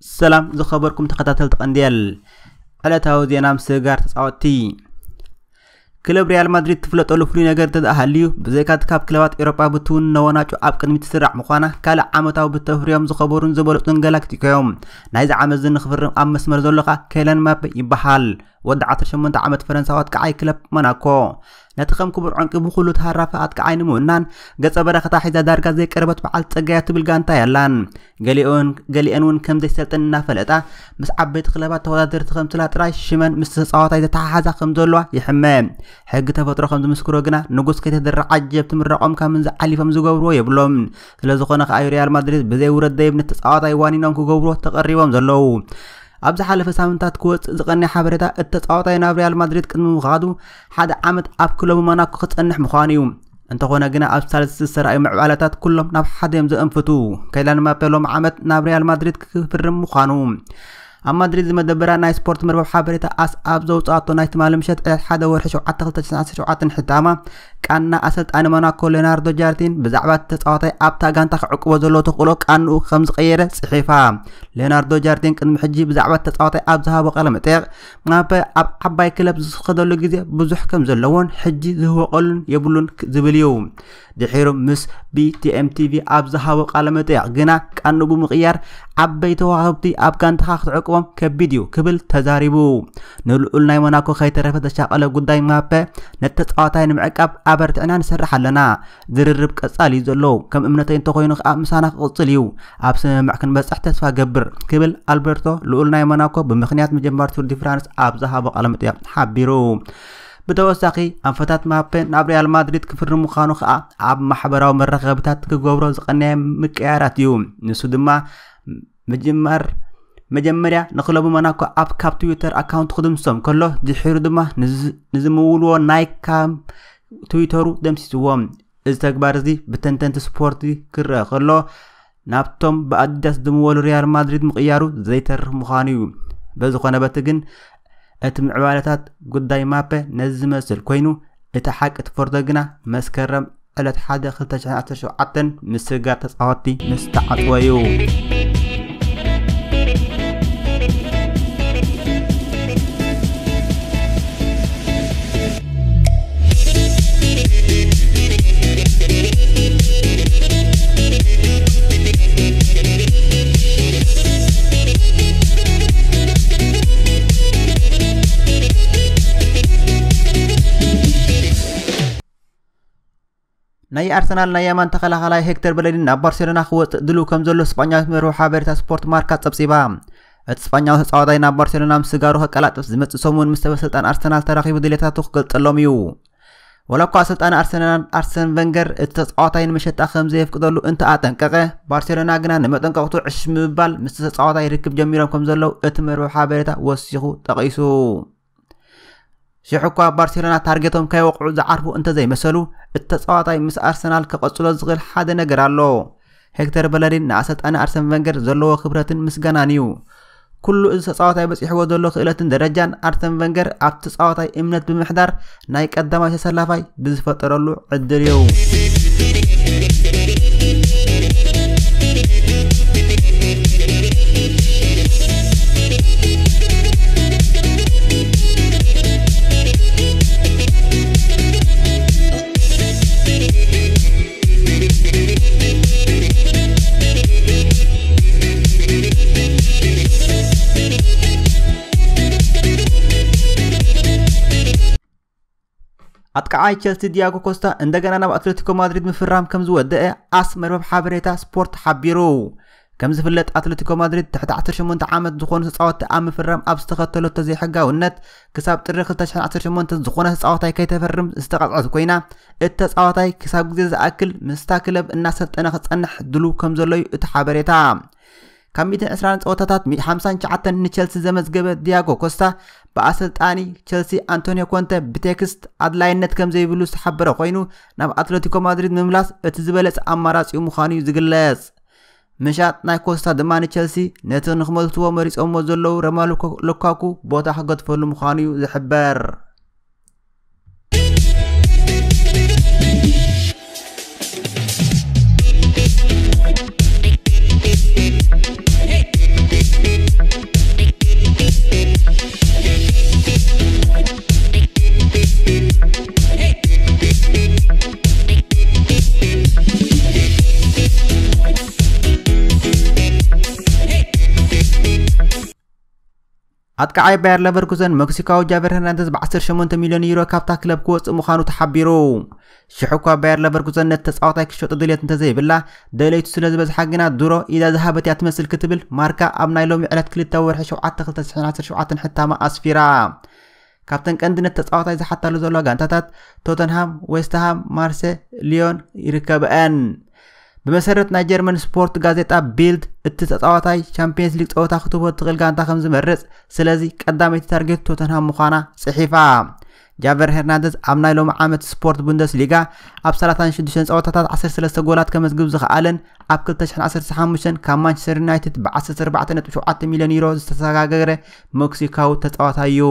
ሰላም ዝኸበርኩም ተኸታተልቲ ቀንዴል፣ ዕለታዊ ዜና ምስግጋር ተጻወትቲ። ክለብ ሪያል ማድሪድ ትፍለጠሉ ፍሉይ ነገር እንተደኣ ሃልዩ፣ ብዘይካ እቲ ካብ ክለባት ኤውሮጳ ብትውንኖ ዋንጫ ኣብ ቅድሚት ትስራዕ ምዃና፣ ካልእ ዓመታዊ ብተፍርዮም ዝኸበሩን ዝበለጹን ጋላክቲኮ እዮም። ናይዚ ዓመት እዚ ንኽፍርም ኣብ መስመር ዘሎ ከኣ ኬይላን ምባፔ ይበሃል። ወዲ ዓሰርተ ሸሞንተ ዓመት ፈረንሳዊ ኣጥቃዓይ ክለብ ሞናኮ፣ ነቲ ከም ክቡር ዕንቂ ብኹሉ ተሃራፊ ኣጥቃዓይ ንምውናን፣ ገጸ በረኸታ ሒዛ ዳርጋ ዘይቀረበት በዓል ጸጋያ ትብል ጋንታ የላን። ገሊኦን-፣ ገሊአን እውን ከም ዘይሰልጥን እናፈለጣ፣ ምስ ዓበይቲ ክለባት ተወዳደርቲ ከምስላ ጥራይ ሽመን ምስ ተጻዋታይ ዘተሓሓዛ ከም ዘለዋ ይሕመ። ሕጊ ተፈጥሮ ከም ዝምስክሮ ግና፣ ንጉስ ከይተደረ ዓጀብ ትምረቖም ካብ ምንዚ ዓሊፎም ዝገብርዎ የብሎም። ስለ ዝኾነ ከኣ ሪያል ማድሪድ ብዘይ ውረድ ደይብ ነቲ ተጻዋታይ ዋኒኖም ክገብርዎ ተቐሪቦም ዘለዉ። ኣብ ዝሓለፈ ሳምንታት ክወጽእ ዝቐነየ ሓበሬታ፣ እቲ ተጻዋታይ ናብ ሪያል ማድሪድ ቅድሚ ምኻዱ ሓደ ዓመት ኣብ ክለቡ ሞናኮ ክጸንሕ ምዃኑ እዩ። እንተኾነ ግና፣ ኣብ ሳልስቲ ዝተራእዩ ምዕባለታት ኩሎም ናብ ሓደ እዮም ዘእንፍቱ። ኬይላን ምባፔ ሎም ዓመት ናብ ሪያል ማድሪድ ክፍርም ምዃኑ። ኣብ ማድሪድ ዝመደበራ ናይ ስፖርት መርበብ ሓበሬታ ኣስ ኣብ ዘውጽኣቶ ናይ ትማሊ ምሸት ዕለት ሓደ ወርሒ ሸውዓተ ክልተ ሽሕን ዓሰርተ ሸውዓተን ሕታማ፣ ቃና ኣሰልጣኒ ሞናኮ ሌናርዶ ጃርዲን ብዛዕባ እቲ ተጻዋታይ ኣብታ ጋንታ ክዕቅቦ ዘለዎ ተኽእሎ ቃንኡ ከም ዝቐየረ ጽሒፋ። ሌናርዶ ጃርዲን ቅድሚ ሕጂ ብዛዕባ እቲ ተጻዋታይ ኣብ ዝሃቦ ቃለ መጠየቕ፣ ምባፔ ኣብ ዓባይ ክለብ ዝኸደሉ ግዜ ብዙሕ ከም ዘለዎን ሕጂ ዝህወቐሉን የብሉን ክ-፣ ዝብል እዩ። ድሒሩ ምስ ቢ ቲ ኤም ቲ ቪ ኣብ ዝሃቦ ቃለ መጠይቕ ግና፣ ቃንኡ ብምቕያር፣ ዓበይቲ ከዋኽብቲ ኣብ ጋንታኻ ክትዕቅቦም ከቢድ እዩ ክብል ተዛሪቡ። ንልኡል ናይ ሞናኮ ከይተረፈ ዘሻቐለ ጉዳይ ምባፔ፣ ነቲ ተጻዋታይ ንምዕቃብ ኣበርቲዕና ንሰርሕ ኣለና። ዝርርብ ቀጻሊ እዩ ዘሎ። ከም እምነተይ እንተኾይኑ ከኣ ምሳና ክቕጽል እዩ። ኣብ ስምምዕ ክንበጽሕ ተስፋ ገብር ክብል ኣልበርቶ፣ ልኡል ናይ ሞናኮ፣ ብምኽንያት ምጅማር ቱር ዲ ፍራንስ ኣብ ዝሃቦ ቃለ መጠይቕ ሓቢሩ። ብተወሳኺ፣ ኣንፈታት ምባፔ ናብ ሪያል ማድሪድ ክፍርም ምዃኑ ከኣ ኣብ ማሕበራዊ መራኸቢታት ክገብሮ ዝቐነየ ምቅያራት እዩ። ንሱ ድማ ምጅማር፣ መጀመርያ ንክለቡ ሞናኮ ኣብ ካብ ትዊተር ኣካውንቱ ክድምስሶም ከሎ፣ ድሒሩ ድማ ንዝ-፣ ንዝምውልዎ ናይ ካብ ትዊተሩ ደምሲስዎም። እዚ ተግባር እዚ ብተንተንቲ ስፖርቲ ክረአ ከሎ፣ ናብቶም ብኣዲዳስ ዝምወሉ ሪያል ማድሪድ ምቕያሩ ዘይተርፍ ምዃኑ እዩ። በዝኾነ በቲ ግን፣ እቲ ምዕባለታት ጉዳይ ምባፔ ነዚ ዝመስል ኮይኑ፣ እቲ ሓቂ ትፈርዶ ግና መስከረም ዕለት ሓደ ክልተ ሽሕን ዓሰርተ ሸውዓተን ምስግጋር ተጻወትቲ ምስ ተዓጽወ እዩ። ናይ ኣርሰናል ናይ የማን ተኸላኻላይ ሄክተር በለሪን ናብ ባርሴሎና ክወጽእ ድሉው ከም ዘሎ ስጳኛዊት መርበብ ሓበሬታ ስፖርት ማርካ ጸብጺባ። እቲ ስጳኛዊ ተጻዋታይ ናብ ባርሴሎና ምስጋሩ ከቀላጥፍ ዝመጽእ ሰሙን ምስ ሰበ ስልጣን ኣርሰናል ተራኺቡ ድሌታቱ ክገልጸሎም እዩ። ወላ እኳ ኣሰልጣኒ ኣርሰናል ኣርሰን ቨንገር እቲ ተጻዋታይ ንመሸጣ ከም ዘየፍቅደሉ እንተ ኣጠንቀቐ፣ ባርሴሎና ግና ንመጠንቀቕቱ ዕሽ ምባል ምስቲ ተጻዋታይ ርክብ ጀሚሮም ከም ዘለዉ እቲ መርበብ ሓበሬታ ወሲኹ ጠቒሱ። ሽሕ እኳ ባርሴሎና ታርጌቶም ከይወቕዑ ዝዓርፉ እንተዘይመሰሉ፣ እቲ ተጻዋታይ ምስ ኣርሰናል ክቐጽሎ ዝኽእል ሓደ ነገር ኣሎ። ሄክተር በለሪን ንኣሰልጣኒ ኣርሰን ቨንገር ዘለዎ ክብረትን ምስጋናን እዩ። ኩሉ እዚ ተጻዋታይ በጺሕዎ ዘሎ ክእለትን ደረጃን ኣርሰን ቨንገር ኣብቲ ተጻዋታይ እምነት ብምሕዳር ናይ ቀዳማይ ተሰላፋይ ብዝፈጠረሉ ዕድል እዩ። ኣጥቃዓይ ቸልሲ ዲያጎ ኮስታ እንደገና ናብ ኣትሌቲኮ ማድሪድ ምፍራም ከም ዝወደአ ኣስ መርበብ ሓበሬታ ስፖርት ሓቢሩ። ከም ዝፍለጥ፣ ኣትሌቲኮ ማድሪድ ትሕቲ ዓሰርተ ሸሞንተ ዓመት ዝኾኑ ተጻወትቲ ኣብ ምፍራም ኣብ ዝተኸተለቶ ዘይሕጋውነት፣ ክሳብ ጥሪ ክልተ ሽሕን ዓሰርተ ሸሞንተ ዝኾነ ተጻዋታይ ከይተፈርም ዝተቐጽዐት ኮይና፣ እቲ ተጻዋታይ ክሳብ ግዜ ዝኣክል ምስታ ክለብ እናሰልጠነ ክጸንሕ ድሉው ከም ዘሎ እዩ እቲ ሓበሬታ። ካብ ሚእትን ዕስራን ጸወታታት፣ ሚእትን ሓምሳን ትሽዓተን ንቸልሲ ዘመዝገበ ዲያጎ ኮስታ፣ ብኣሰልጣኒ ቸልሲ ኣንቶኒዮ ኮንተ ብቴክስት ኣድላይነት ከም ዘይብሉ ዝተሓበረ ኮይኑ፣ ናብ ኣትሌቲኮ ማድሪድ ምምላስ እቲ ዝበለጸ ኣማራጺኡ ምዃኑ እዩ ዝግለጽ። ምሻጥ ናይ ኮስታ ድማ ንቸልሲ ነቲ ንክመልስዎ መሪጾሞ ዘለዉ ሮሜሉ ሉካኩ ቦታ ክገድፈሉ ምዃኑ እዩ ዝሕበር። ኣጥቃዓይ ባየር ለቨርኩዘን ሜክሲካዊ ጃቨር ሄርናንደዝ ብ18 ሚልዮን ዩሮ ካብታ ክለብ ክወፅእ ምዃኑ ተሓቢሩ። ሽሕ እኳ ባየር ለቨርኩዘን ነቲ ተፃዋታይ ክሸጡ ድልየት እንተዘይብላ፣ ደለይቱ ስለ ዝበዝሓ ግና ድሮ ኢዳ ዝሃበት እያ ትመስል ክትብል ማርካ ኣብ ናይ ሎሚ ዕለት ክልተ ወርሒ ሸውዓተ ክልተ ሽሕን ዓሰርተ ሸውዓተን ሕታማ ኣስፊራ። ካብተን ቀንዲ ነቲ ተፃዋታይ ዝሓታሉ ዘለዋ ጋንታታት ቶተንሃም፣ ዌስትሃም፣ ማርሴ፣ ሊዮን ይርከብአን። ብመሰረት ናይ ጀርመን ስፖርት ጋዜጣ ቢልድ፣ እቲ ተፃዋታይ ቻምፒየንስ ሊግ ፀወታ ክትህቦ ትኽእል ጋንታ ከም ዝመርፅ፣ ስለዚ ቀዳመይቲ ታርጌት ቶተንሃም ምዃና ፅሒፋ። ጃቨር ሄርናንደዝ ኣብ ናይ ሎሚ ዓመት ስፖርት ቡንደስሊጋ ኣብ ሰላሳን ሽዱሽተን ፀወታታት ዓሰርተ ሰለስተ ጎላት ከመዝግብ ዝኸኣለን ኣብ ክልተ ሽሕን ዓሰርተ ሓሙሽተን ካብ ማንቸስተር ዩናይትድ ብ14.7 ሚልዮን ዩሮ ዝተሰጋገረ ሜክሲካዊ ተፃዋታይ እዩ።